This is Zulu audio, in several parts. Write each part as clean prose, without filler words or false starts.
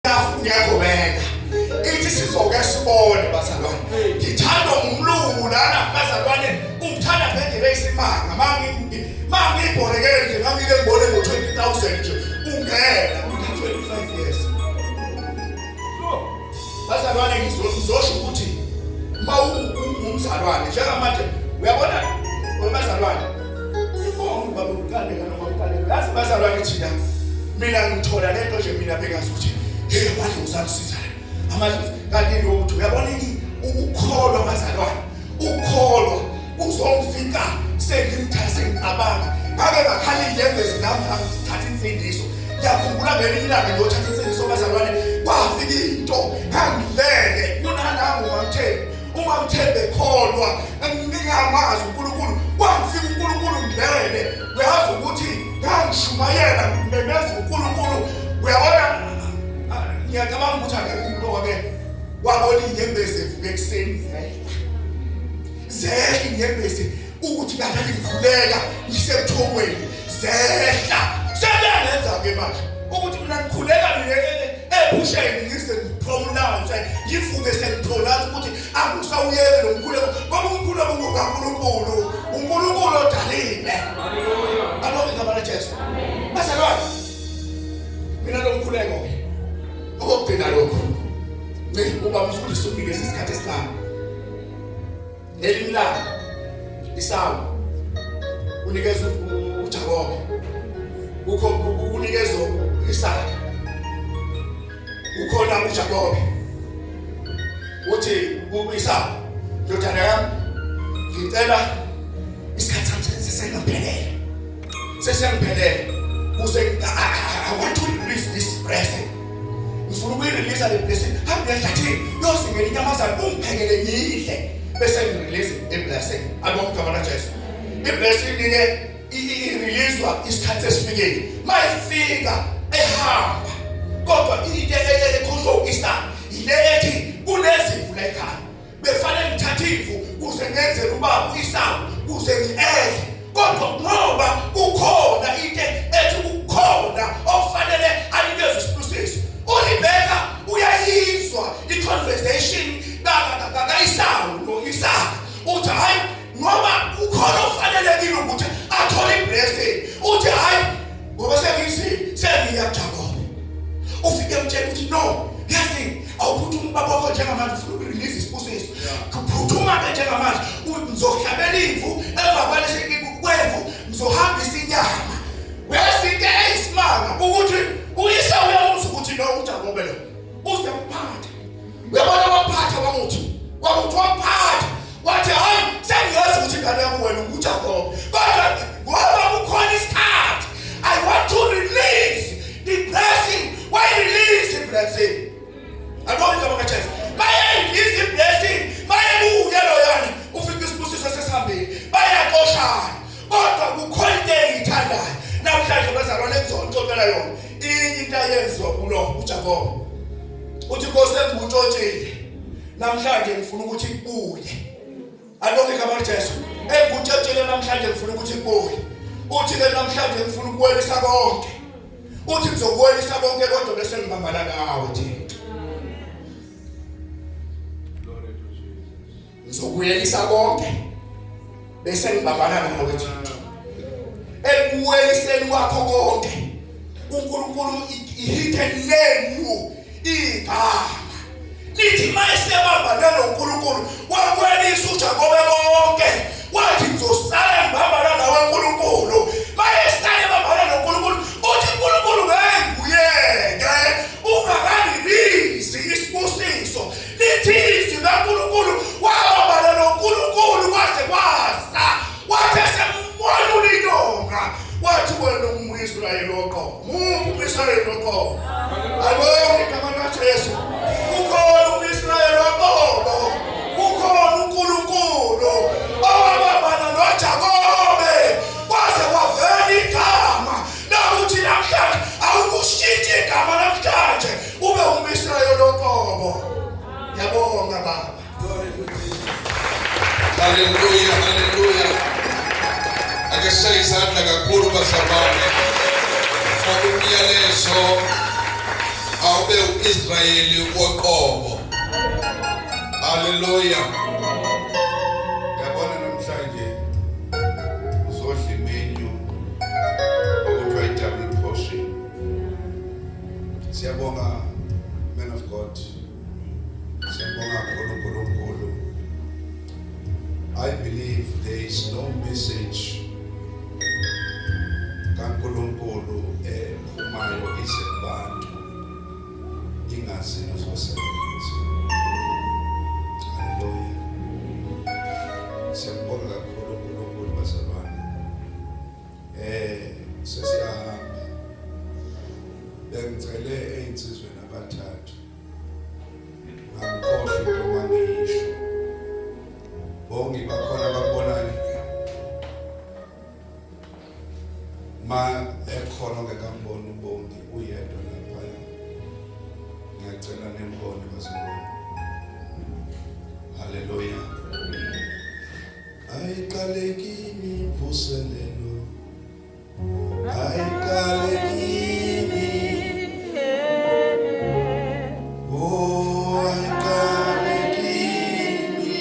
Ngiyagobeka. Ithi sizoke sibone bazalwane. Ngithandwa ngumlungu lana bazalwane, ungithanda ngendlela eyisimanga. Mangibhorekele nje ngangike ngibone ngo-20,000 nje ungena kuna 25 years. Bazalwane ngizosho ukuthi uma ungumzalwane njengamanje uyabona bazalwane ibonga ubaba uqaleka noma uqaleka yazi bazalwane thina mina ngithola lento nje mina bengazi ukuthi hey amadlozi angisiza amadlozi kanti lutho uyabona ukukholwa bazalwane ukukholwa kuzongifika sengimthatha sengicabanga ngake ngakhala iy'nyembezi nami ngithatha insindiso ngiyakhumbula ngelinye ilanga ngiyothatha insindiso bazalwane kwafika into ngangilele kunanangu mamthembu umamthembu ekholwa ngingamazi unkulunkulu kwangifika unkulunkulu ngilele uyazi ukuthi ngangishumayela ngimemeza unkulunkulu uyabona ngiyacabanga ukuthi akekho umuntu owake wabona iy'nyembezi evuka ekuseni zehla zehla inyembezi ukuthi kanti ngikhuleka ngisebuthongweni zehla sebengenza-ke manje ukuthi mina ngikhuleka mina ephusheni ngize ngipronounce ngivuke sengipronounce ukuthi angisawuyeke lo mkhuleko ngoba umkhuleko ngokaNkulunkulu uNkulunkulu odalile abonke igama laJesu bazalwane mina lo mkhuleko-ke okokugcina lokhu ubaba umfundisi unikeza isikhathi esincane Ngelinye ilanga Isawu unikeza uJakobe kukho unikeza uIsaka ukhona uJakobe uthi kuIsaka ndodana yami ngicela isikhathi sami sesengaphelele sesengiphelele kuze I want to release this blessing ngifuna ukuyirelease le blessing hambe ehlathini yozingela inyamazane ungiphekele ngidle bese ngirelease i-blessing abonke igama laJesu i-blessing ke ireleaswa isikhathi esifikile mayifika ehamba kodwa into ekhohlwa u-Isaka ile ethi kunezimvu la ekhaya Befanele ngithathe imvu kuze ngenzele ubaba uIsawu kuze ngiedle. Kodwa ngoba kukhona into ethi kukhona okufanele anikezwe isibusiso. URebecca uyayizwa i-conversation kaIsawu noIsaka. Uthi hayi ngoba kukhona okufanelekile ukuthi athole i-blessing. Uthi hayi ngoba sengiyisile sengiyaJakobe. Ufike emtshela ukuthi no yazi awuphuthuma ubaba wakho njengamanje ufuna ukurelease isibusiso phuthuma-ke njengamanje ngizohlabela imvu emva kwalesi kwemvu ngizohambisa inyama uyazi into eyisimanga ukuthi uyise uyamuzwa ukuthi lo ujakobe lo uze kuphatha uyabona wamphatha wamuthi wamuthi wamphatha wathi hayi sengiyazi ukuthi ingane yami wena ungujakobe kodwa ngoba kukhona isikhathi i want to release the blessing why release the blessing Abonke igama kaJesu. Bayayilisa iblessing, bayebuye loyana ufika isibusiso sesihambile. Bayaxoshana. Kodwa kukhona into engiyithandayo. Namhlanje bazalwane engizonixoxela yona. Inye into ayenziwa kulo uJakobe. Uthi Nkosi engikutshontshile. Namhlanje ngifuna ukuthi kubuye. Alibonge igama likaJesu. Engikutshentshile namhlanje ngifuna ukuthi kubuye. Uthi ke namhlanje ngifuna ukuwelisa konke. Uthi ngizokuwelisa konke kodwa bese ngibambana nawe Thixo. Ngizokuyelisa konke bese ngibambana nawe Thixo. Ekuweliseni kwakho konke uNkulunkulu he can name you igama lithi mayesebambane noNkulunkulu wakwelisa uJakobe konke wathi ngizosala ngibambana nawe uNkulunkulu mayesale bambana noNkulunkulu uthi uNkulunkulu ngeke nguyeke ungakanilisi isibusiso lithi izwi kaNkulunkulu wabambana noNkulunkulu kwaze kwasa wathi esemwalula inyoka wathi wena unguIsrayeli oqobo Muphi umIsrayeli oqobo? Alibonge igama likaJesu. Kukhona umIsrayeli oqobo. Kukhona uNkulunkulu owabambana noJakobe kwaze kwavela igama lakuthi namhlanje awukushintshe igama namhlanje ube umIsrayeli oqobo. Ngiyabonga baba. Haleluya, haleluya. Ake sishaye izandla kakhulu bazalwane for umyalezo. Awube uIsrayeli woqobo. Haleluya. Yabona namhlanje uzodla imenu okuthiwa i-double portion. Siyabonga man of God. Siyabonga kakhulu uNkulunkulu. I believe there is no message kaNkulunkulu ephumayo ize kubantu ingazi nozosebenza. Haleluya. Siyabonga kakhulu uNkulunkulu bazalwane. Sesiyahamba. Bengicele einsizweni abathathu. Angikhohlwa into mangiyisho. Bongi bakhona abakubonayo. Ma ekhona ongekamboni uBongi uyedwa lapha. Ngiyacela nimbone bazalwane. Haleluya. Ayiqale kimi imvuselelo. Ayiqale kimi. Oh, ayiqale kimi.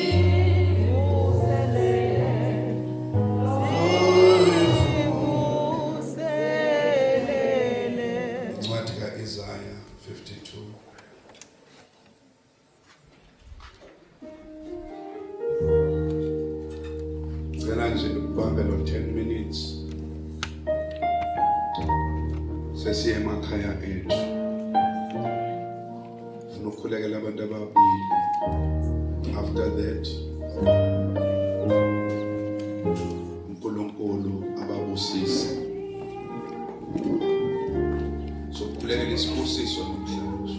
Incwadi ka-Isaya 52. Cela nje ukubambe lo 10 minutes. Sesiye emakhaya ethu. Funa ukukhulekela abantu ababili. After that uNkulunkulu ababusise. Sokukhulekela isibusiso namhlanje.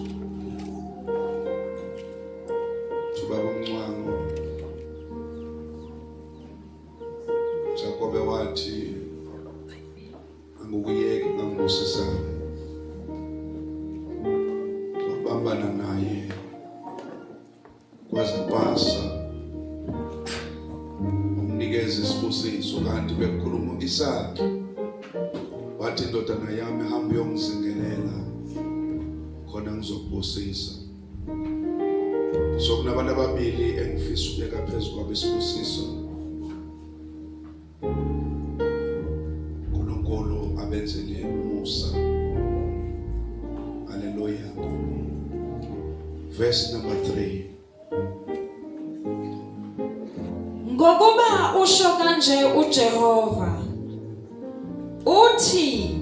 Ubaba uMncwango Jakobe wathi angukuyeki ngangibusisana wabambana naye kwaze kwasa umnikeza isibusiso kanti bekukhuluma uIsaka wathi indodana yami hamba uyongizingelela khona ngizokubusisa. So kunabantu ababili engifisa ukubeka phezu kwabo isibusiso. uNkulunkulu abenzele umusa. Haleluya. Verse number 3. Ngokuba usho kanje uJehova uthi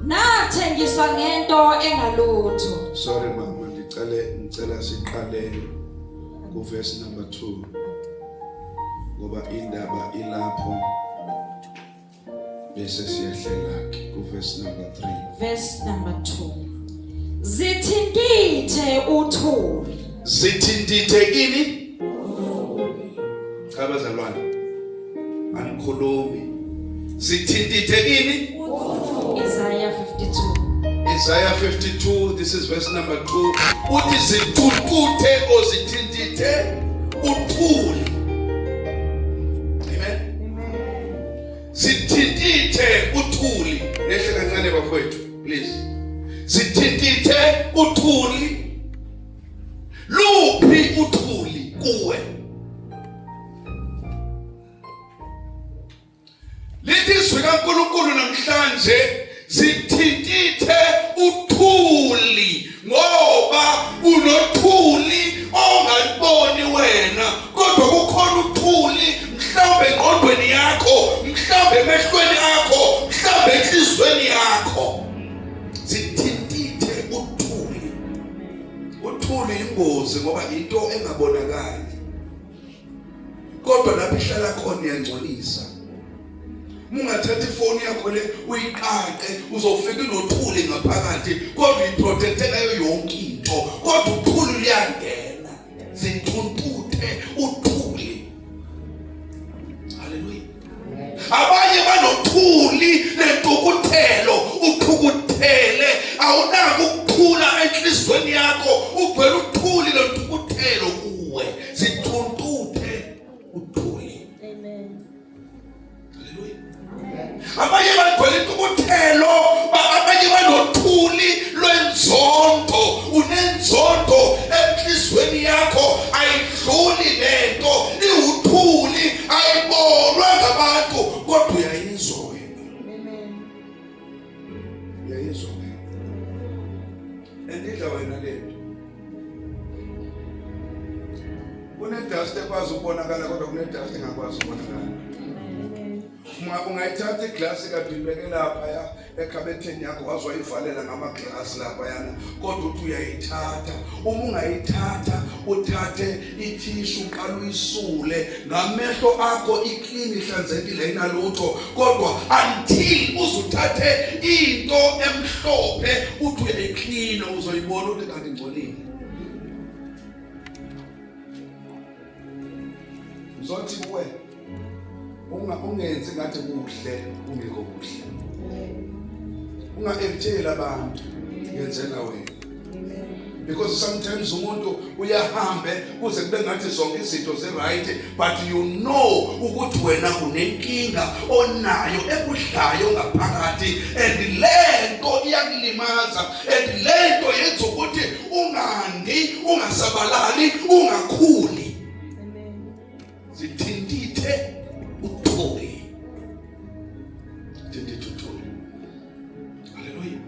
nathengiswa ngento engalutho. Sorry mama, ngicele ngicela siqale ku verse number 2 ngoba indaba ilapho bese siyehlela ke ku verse number 3. Verse number 2. Zithintithe uthuli. Zithintithe kini? Cha bazalwane. Anikhulumi. Zithintithe kini? Isaiah 52. Isaiah 52 this is verse number 2 uthi zithuthuthe ozithintithe uthuli. Amen. Zithintithe uthuli. Nehle kancane bafowethu please. Zithintithe uthuli. Luphi uthuli kuwe? Lithi izwi kaNkulunkulu namhlanje zithintithe uthuli ngoba unothuli ongaliboni wena kodwa kukhona uthuli mhlawumbe engqondweni yakho mhlawumbe emehlweni akho mhlawumbe enhlizweni yakho zithintithe uthuli. Uthuli ingozi ngoba into engabonakali kodwa lapho ihlala khona iyangcolisa. Ungathatha ifoni yakho le uyiqaqe uzofika inothuli ngaphakathi kodwa uyiprotecte ngayo yonke into kodwa uthuli luyangena zithuntuthe uthuli. Haleluya. Abanye banothuli nentukuthelo uthukuthele awunako ukuthula enhlizweni yakho ugcwele uthuli lentukuthelo kuwe zithuntuthe uthuli. Amen. Haleluya. Abanye bagcwele intukuthelo, abanye banothuli lwenzondo. Andidla wena lento. Kune-dust ekwazi ukubonakala kodwa kune-dust engakwazi ukubonakala. Uma ungayithatha iglasi kade uyibeke laphaya ekhabetheni yakho waze wayivalela ngamaglasi laphayana kodwa uthi uyayithatha uma ungayithatha uthathe ithishu uqala uyisule ngamehlo akho iclean ihlanzekile ayinalutho kodwa until uzuthathe into emhlophe uthi uyayiklina uzoyibona ukuthi kanti ingcolile ngizothi kuwe ungenzi ngathi kuhle kungekho kuhle unga-ektheli abantu ngenzela wena because sometimes umuntu uyahambe kuze kube ngathi zonke izinto zi-right but you know ukuthi wena unenkinga onayo ekudlayo ngaphakathi and le nto iyakulimaza and le nto yenza ukuthi ungandi ungasabalali ungakhuli zithintithe uthuli thintithe uthuli haleluya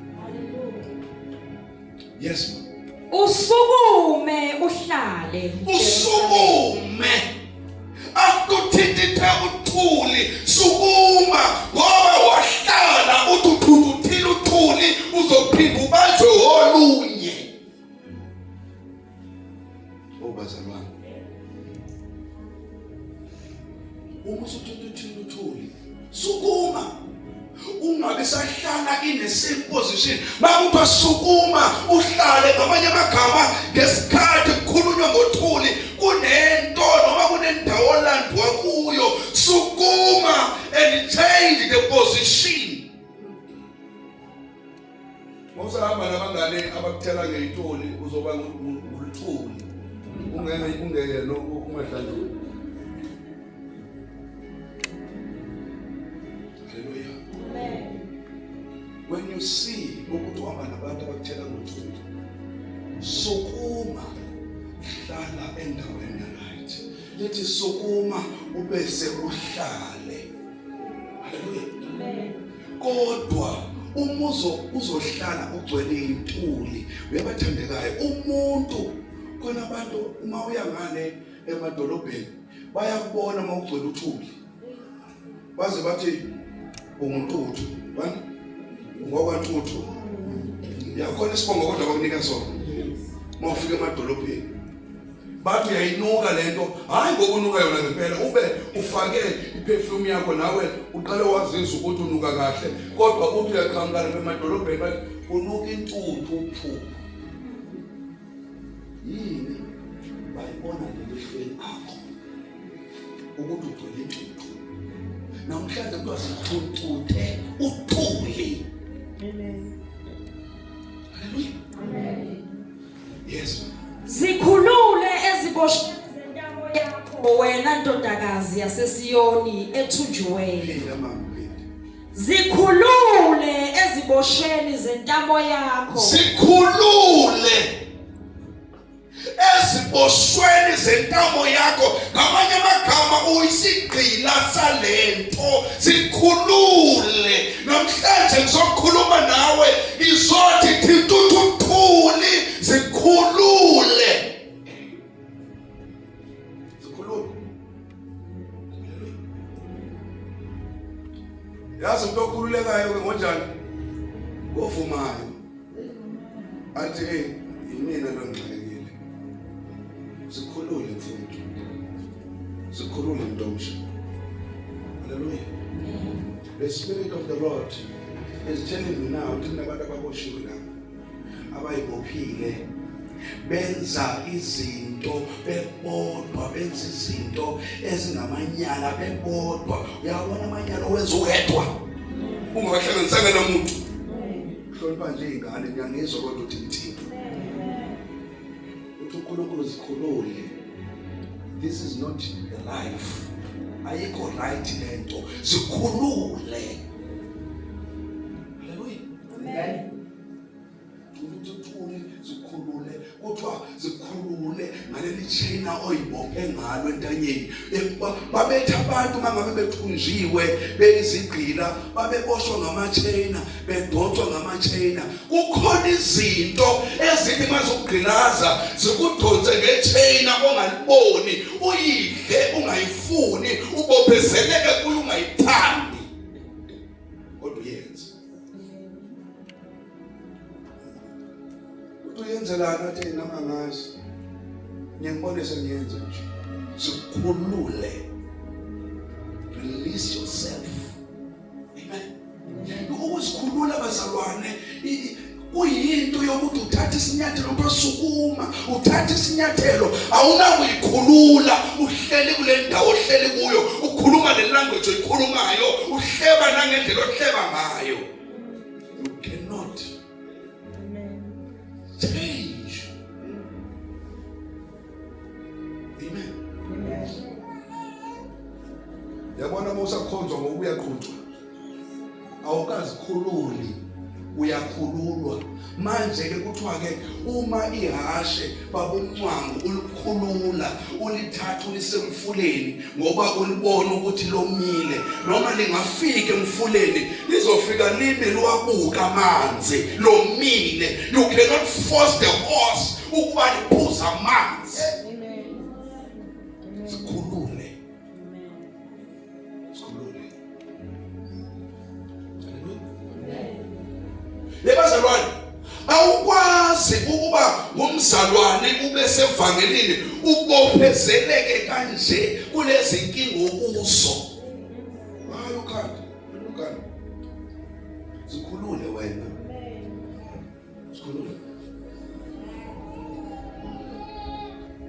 yes ma Usukume uhlale. Usukume. After uthintithe uthuli sukuma ngoba wahlala uthi uthunduthile uthuli uzophinda ubanjwe olunye. Oh bazalwane. Uma usuthuthile uthuli, sukuma. Ungabe sahlala in the same position. Makuthiwa sukuma uhlale ngamanye amagama ngesikhathi kukhulunywa ngothuli kunento noma kunendawo olandwa kuyo sukuma and change the position. Usahamba nabangane abakuthela ngeyitoli uzoba nguluthuli. Ungeke ungeyena umehlanduli. Hallelujah. Amen. When you see ukuthi uhamba nabantu abakuthela ngothuli, sukuma hlala endaweni right. Lithi sukuma ubese uhlale. Hallelujah. Amen. Kodwa uma uzohlala ugcwele intuli uyabathandekayo umuntu khona abantu uma uya ngale emadolobheni bayakubona uma ugcwele uthuli baze bathi unguntuthu bani ngokwantuthu yakhona isibongo kodwa bakunika sona uma ufika emadolobheni bathi uyayinuka lento hayi ngokunuka yona ngempela ube ufake iperfume yakho nawe uqale wazizwa ukuthi unuka kahle kodwa uthi uyaqhamuka lapha emadolobheni bathi unuka intuthu uphu yini bayibona ngemehlweni akho ukuthi ugcwele intuthu namhlanje kuthiwa sithuntuthe uthuli amen haleluya amen Yes. Zikhulule eziboshweni zentamo yakho wena ndodakazi yaseSiyoni ethunjiweyo. Phinda mama phinda. Zikhulule ezibosheni zentamo yakho. Zikhulule eziboshweni zentamo yakho ngamanye amagama uyisigqila salento zikhulule namhlanje ngizokhuluma nawe ngizothi thintuthuthuli zikhulule zikhulule yazi umuntu okhululekayo ke ngonjani ovumayo athi hey yimina lo ngixakekile zikhulule mfowethu zikhulule mntomsha haleluya the spirit of the lord is telling me now ukuthi kunabantu ababoshiwe la abayibophile benza izinto bebodwa benza izinto ezingamanyala bebodwa uyabona amanyala owenza uwedwa ungawahlanganisanga namuntu hlonipha nje izingane ngiyangizwa kodwa uthi ngithini uthi uNkulunkulu zikhulule this is not the life ayikho right lento zikhulule haleluya amen ukuthi uthuli zikhulule kuthiwa zikhulule ngaleli china oyibophe ngalo entanyeni babetha abantu uma ngabe bethunjiwe beyizigqila babeboshwa ngamachina bedonswa ngamachina kukhona izinto Ezithi mazokugqilaza zikudonse ngechayina ongaliboni, uyidle ungayifuni, ubophezeleke kuyo ungayithandi. Kodwa uyenze. Uthi uyenzelani athi yena angazi. Ngiyangibonisa ngiyenze nje. Sikhulule. Release yourself. Amen. Ukuzikhulula bazalwane kuyinto yokuthi uthathe isinyathelo utosukuma uthathe isinyathelo awunakuyikhulula uhleli kule ndawo ohleli kuyo ukhuluma le language oyikhulumayo uhleba nangendlela ohleba ngayo you cannot change amen yabona uma usakhonzwa ngoba uyaqhutshwa awukazikhululi uyakhululwa manje ke kuthiwa ke uma ihashe babumncwango ulikhulula ulithatha ulisemfuleni ngoba ulibona ukuthi lomile noma lingafika emfuleni lizofika lime liwabuka amanzi lomile you cannot force the horse ukuba liphuze amanzi sikhulule sikhulule Yebazalwane awukwazi ukuba ngumzalwane ube sevangelini ubophezeleke kanje kulezi nkinga okuzo hayi ukhanda ukhanda zikhulule wena Sikhulule.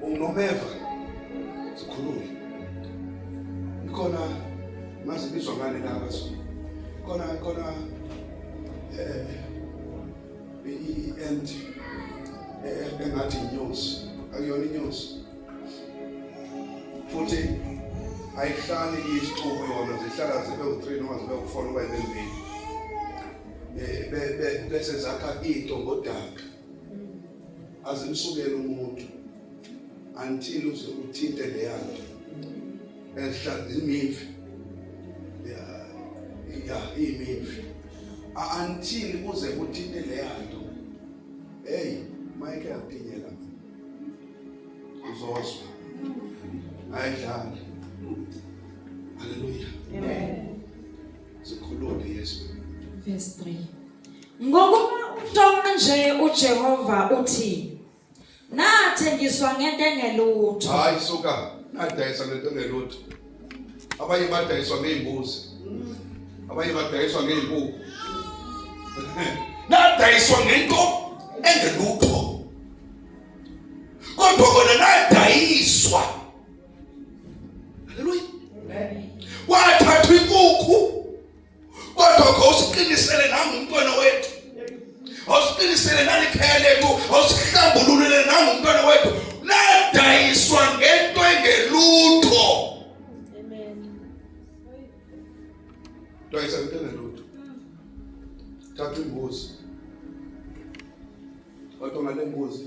Unginomeva. Sikhulule. Ikhona mazibizwa ngani la kaZulu. Khona khona eh i-end eh, engathi inyosi akuyona inyosi futhi ayihlali isixuku yona zihlala zibe u-3 noma zibe u-4 noma zibe mbili bese zakha into ngodaka azimsukele umuntu until uze uthinte leyanto ehlala imivi ya ya imivi until uze uthinte leyanto hey Mike yatinyela uzozwa ayidlali haleluya amen Sikhulule Yesu. Verse 3. Ngokuba usho kanje uJehova uthi nathengiswa ngento engelutho. Hayi suka nadayisa ngento engelutho. Abanye badayiswa ngezimbuzi. Abanye badayiswa ngezinkukhu. Nadayiswa ngento engelutho. Kodwa kona nadayiswa Haleluya. Wathathwa inkukhu kodwa khawusiqinisele nangu umntwana wethu. Awusiqinisele nalikhaya lethu, awusihlambululele nangu umntwana wethu. Ladayiswa ngento engelutho. Amen. Dayisa ngento engelutho. Thatha imbuzi. Kodwa ngale mbuzi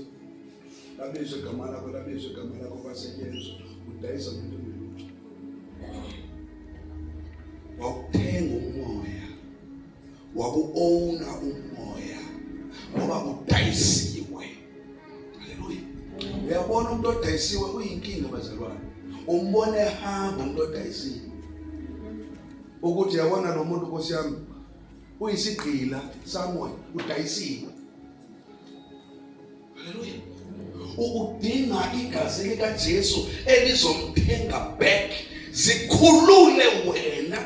labizwa igama lakho labizwa igama lakho kwasetshenziswa udayisa umuntu ongelutho Wawuthenga umoya. Waku-owna umoya ngoba udayisiwe. Haleluya. Uyabona umuntu odayisiwe uyinkinga bazalwane. Umbone ehamba umuntu odayisiwe. Ukuthi yabona lo muntu Nkosi yami uyisigqila samoya udayisiwe. Haleluya. Ukudinga igazi likaJesu elizomthenga back. Zikhulule wena.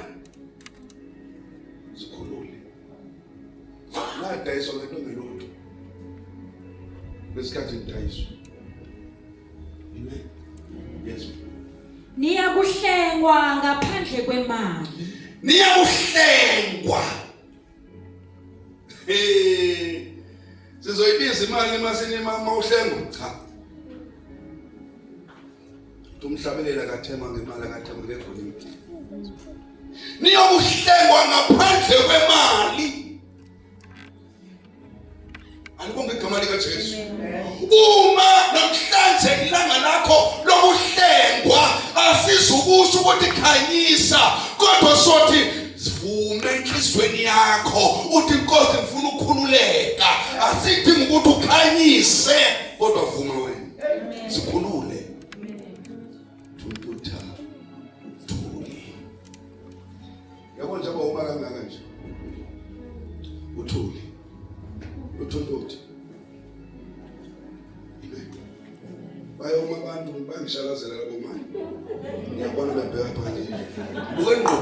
Zikhulule. Ngadayiswa ngento ngelutho. Lesikhathi ngidayiswa. Amen. Yes. Niyakuhlengwa ngaphandle kwemali. Niyakuhlengwa. Hey. Sizoyibiza imali emasini mama uhlengo cha. Umhlabelela kathema ngemali akathema ngegolide. Niyokuhlengwa ngaphandle kwemali. Alibonge igama likaJesu. Uma namhlanje ilanga lakho lokuhlengwa asizukusho ukuthi khanyisa kodwa sothi sivume enhlizweni yakho uthi Nkosi ngifuna ukukhululeka. Asidingi ukuthi ukhanyise kodwa vuma wena. Sikhulule. Thuntutha uthuli. Yabo njengoba uma kangaka nje. Uthuli. Uthuntuthi. Bayoma abantu bangishalazela labo manje. Ngiyabona bebheka phansi. Buke ngqo.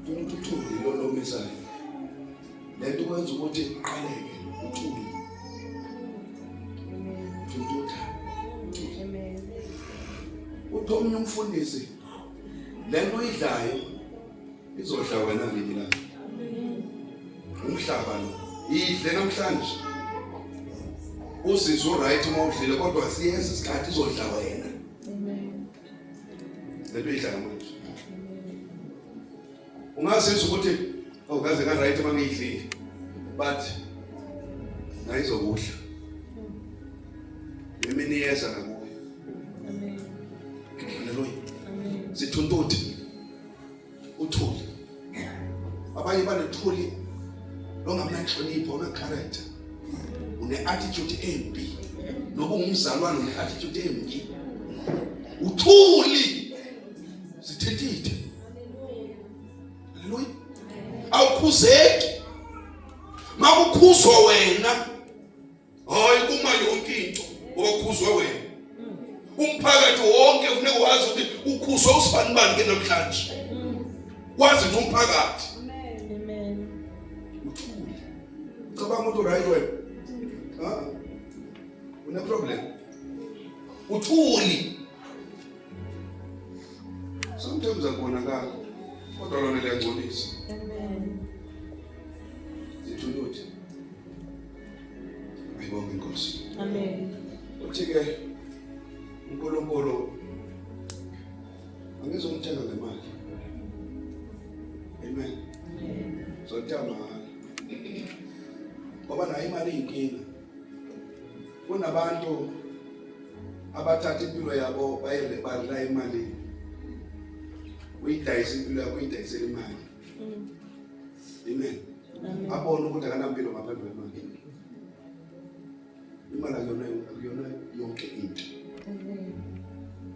Umuntu uthuli lo lomisayo. Lento kwenza ukuthi uqaleke uthuli. Thuntutha. Amen. Uthi omunye umfundisi lento oyidlayo izodla wena ngelinye ilanga. Umhlaba lo idle namhlanje. Uzizwe uright uma udlile kodwa siyeza isikhathi izodla wena. Amen. Lento idla manje. Ungazizwa ukuthi awukaze ka right uma ngiyidlile. But nayizokudla. Imini iyeza nakuwe. Amen. Haleluya. Amen. Sithuntuthi. Uthuli. Abanye banethuli longamnanhlonipho, una character. Une attitude embi. Noba ungumzalwane une attitude embi. Uthuli. Sithintithe. Haleluya. Awukhuzeki. Makukhuzwa wena. Hayi kuma yonke into ngoba kukhuzwe wena. Umphakathi wonke kufuneka wazi ukuthi ukhuzwe usibani bani ke namhlanje. Wazi nje umphakathi. Amen. Uthule. Cabanga ukuthi right wena. Ha? Une problem. Uthuli. Sometimes akubonakala kodwa lona liyangcolisa. Amen. Zithuluthi. Ayibonge inkosi. Amen. Uthi ke uNkulunkulu angizomthenga ngemali. Amen. Amen. Zothenga mahhala. Ngoba nayo imali iyinkinga. Kunabantu abathatha impilo yabo bayirela imali. Uyidayisa impilo yakho uyidayisela imali. Amen. Abone ukuthi akanampilo ngaphandle kwemali. Imali akuyona akuyona yonke into. Amen.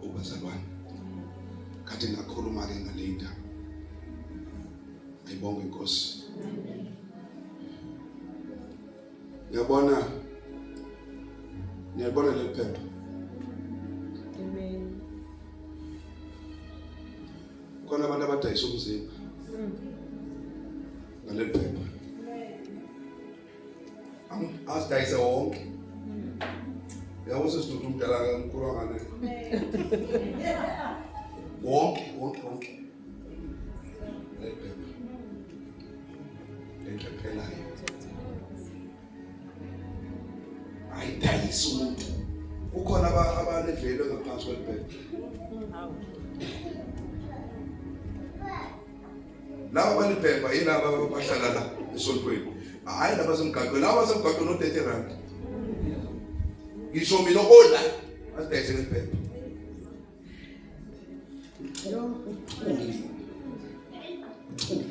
Ubazalwane. Kade ngakhuluma ke ngale ndaba. Ayibonge inkosi. Ngiyabona Niyabona leli phepha. Amen. Khona abantu abadayisa umzimba. Ngaleli phepha. Asidayise wonke. Yabo sesidudu umdala kaMkhulu wangane. Wonke, wonke, wonke. Leli phepha. Lento ephelayo. Ayidayisi umuntu. Kukhona abanevelo ngaphansi kwelibhede. Laba balibhebha yilaba abahlala la esontweni. Hayi laba semgaqweni, laba semgaqweni o-30 rand. Ngisho mina ola asidayise ngelibhebha. Uthuli. Uthuli.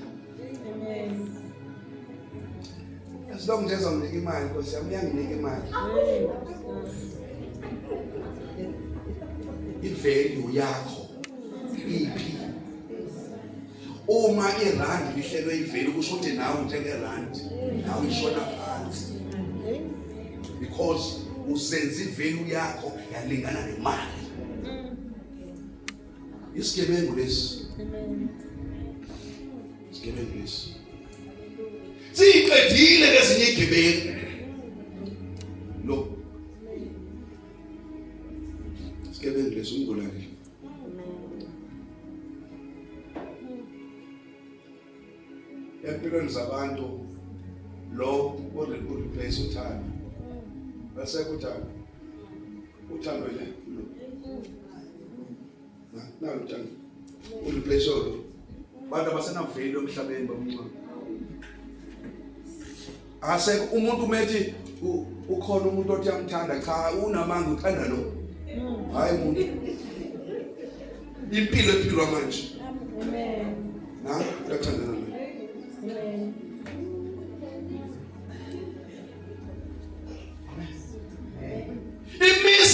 Amen. As long nje ezonginika imali Nkosi yami uyanginika imali. I-value yakho iphi? Uma irandi lihlelwe i-value kusho ukuthi nawe njengerandi nawe ishona phansi. Because usenza i-value yakho yalingana nemali. Isigebengu lesi. Amen. Isigebengu lesi. Siyiqedile lezinye igebengu. Lo. Isigebengu lesi umbulali. Empilweni zabantu lo ureplace uthando. Bese uthando. Uthando le. Nalo uthando. Ureplace lo. Bantu abasenaveli emhlabeni bamncane. Asekho umuntu umethi ukhona umuntu othi uyamthanda cha unamanga uthanda lo. Hayi umuntu. Impilo ephilwa manje. Amen.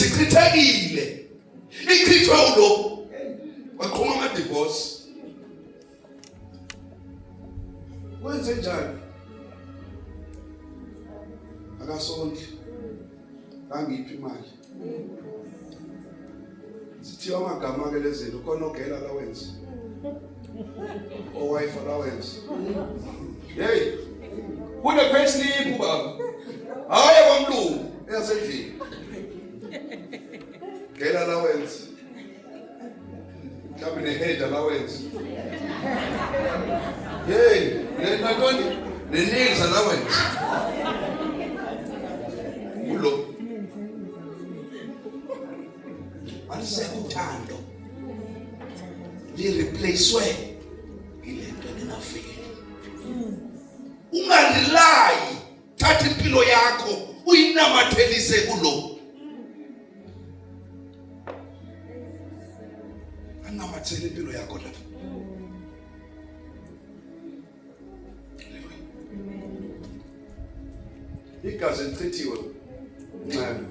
Isichithekile. Ichithwe ulo. Waqhuma ama divorce. Wenze njani? Akasondli. Kangiphi imali. Sithiwa amagama ke lezinto khona ogela allowance. O wife allowance. Hey. Kune pay slip baba. Hayi kwamlungu eyasendlini. Girl allowance. Mhlawumbe ne-head allowance. Hey, nantoni? Ne-nails allowance. Ulo. Alisekho uthando. Li-replacewe yile nto engenafili. Ungarelayi, thatha impilo yakho uyinamathelise kulo. Anamathele impilo yakho lapha. Igazi lichithiwe ncane.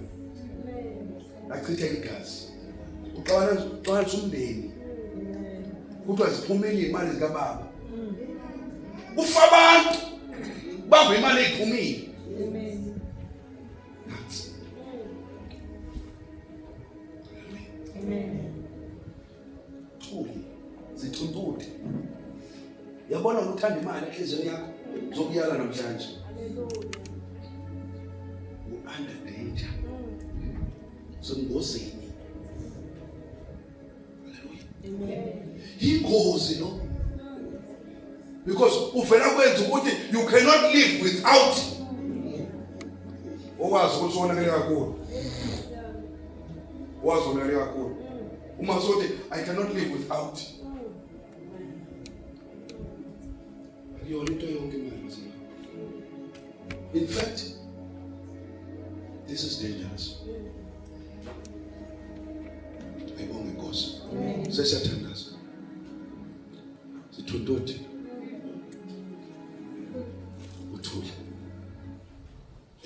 Lachitheka igazi. Uxabana uxabanisa umndeni. Kuthiwa ziphumile imali zikababa. Ufa abantu bamba imali eyiphumile. Nansi. Amen. Thuli zithuntuthe. Yabona uthanda imali enhliziyweni yakho zokuyala namhlanje. U-under danger. Sengozini. Hallelujah. Ingozi lo. Because uvela kwenza ukuthi you cannot live without owazi ukuthi wonakele kakhulu. Wazi wonakele kakhulu. Uma sothi I cannot live without. Akuyona into yonke imali bazalwane. In fact, this is dangerous. Ayibonge Nkosi. Sesiyathandaza. Sithuntuthi. Uthule.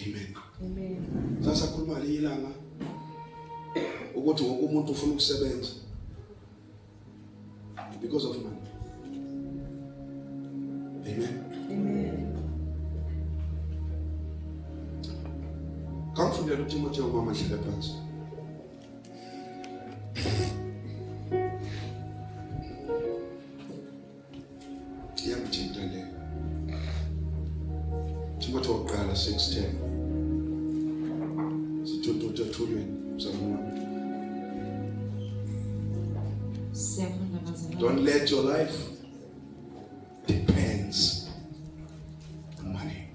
Amen. Amen. Sasakhuluma linye ilanga ukuthi wonke umuntu ufuna ukusebenza because of money. Amen. Amen. Kangifundela uTimotheo mama hlala phansi. Iyangithinta le. Timotheo wokuqala 6:10. Sithuthu ethulweni mzalwane wami. Siyafunda bazalwane. Don't let your life depends on money.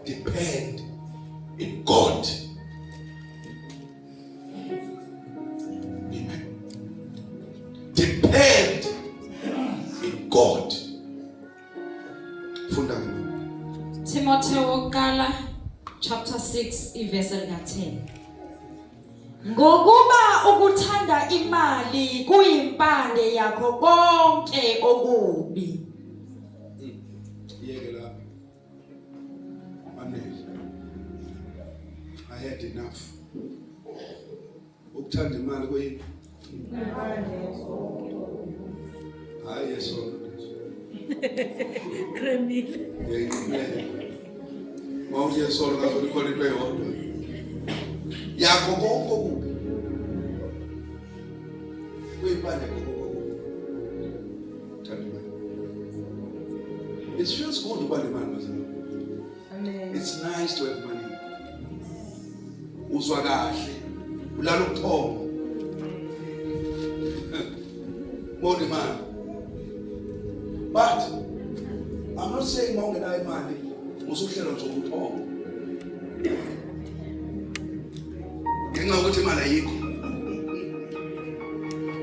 Depend in God. Amen. Depend in God. Funda ke mama. Timotheo wokuqala chapter 6 ivesi lika 10. Ngokuba ukuthanda imali kuyimpande yakho konke okubi. Yeke lapho. Anele. I had enough. Ukuthanda imali kuyini? Hayi yesona. Kremile. Ngiyayimela. Mawuthi yesona ngazothi khona into eyodwa. Yakho konke okubi. Kuyimpande konke okubi. Thanda imali. It feels good ukuba nemali bazalwane. Amen. It's nice to have money. Uzwa kahle. Ulala ubuthongo. Mawunemali. But I'm not saying mawungenayo imali usuhlela nje ubuthongo. Ngenxa yokuthi imali ayikho.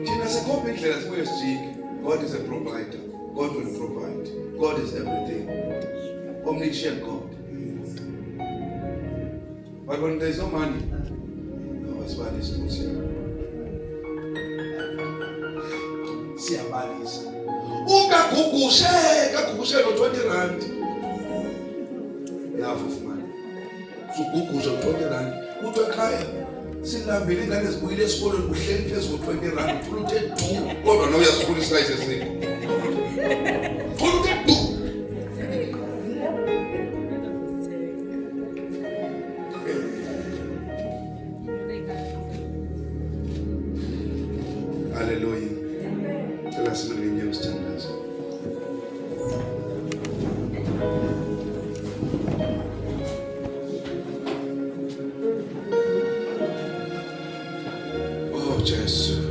Thina sikhomba indlela sibuye sijike. God is a provider. God will provide. God is everything. Omniscient God. But when there's no money, awasibalisi Nkosi yami. Siyabalisa. Ungagugushe, kagugushe no 20 rand. Enough of money. Usuguguza u-20 rand. Uthi ekhaya silambile ingane zibuyile esikolweni kuhleli phezu ko-20 rand uthula uthe du kodwa nawe uyasifuna isayisi esikho. Thula uthe du. Haleluya. Cela sime ngenyawo sithandaze. Oh Jesu.